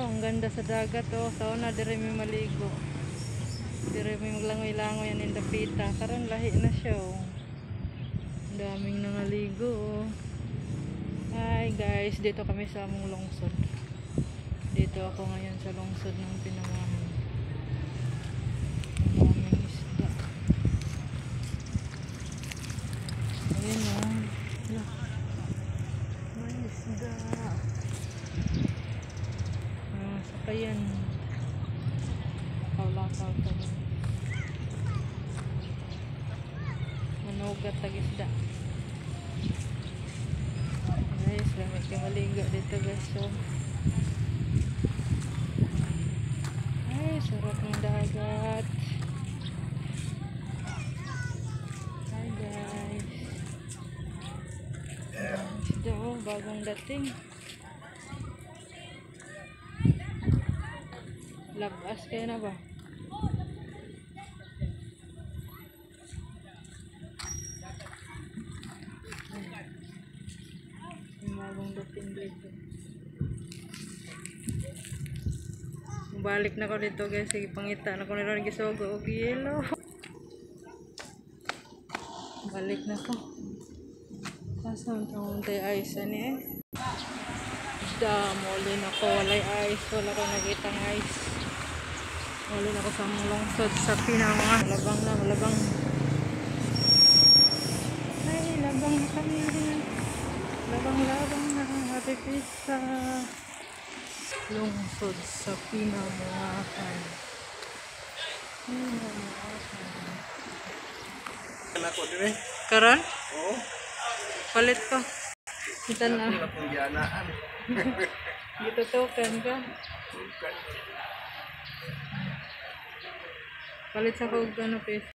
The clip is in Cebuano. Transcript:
Ang ganda sa dagat oh. Sa una dire mi maligo. Dire mi maglangoy-langoy yan dapita. Karon lahi na siya oh. Ang daming nangaligo oh. Hi guys, dito kami sa among lungsod. Dito ako ngayon sa lungsod ng Pinamuahan. Ang daming isda. Ayun oh. Hala. May isda. Ah, sakayan. Lakaw-lakaw kami. Manugat tag isda. Guys, lamig kayo maligo dito guys. So, ay, sarap ng dagat. Hi guys. Isda oh, bagong dating. Labas kayo na ba? Yung bagong dating dito. Balik na ko dito guys. Sige, pangita na ko nila gisugo og yelo. Balik na ko. Asa man tong tay ice ani eh? Isda, muli na ko. Walay ice. Wala ko nakitang ice. Muli na ko sa among lungsod sa Pinamuahan. Labang na, malabang. Ay, labang na kami. Labang-labang na. Happy Pizza. Lungsod sa Pinamuahan. Pinamuahan. Nako dire. Karon? Oo. Palit ko. Kita na. Ako na pong gianaan. Gitutukan ka. Palit sa kog ano, pes.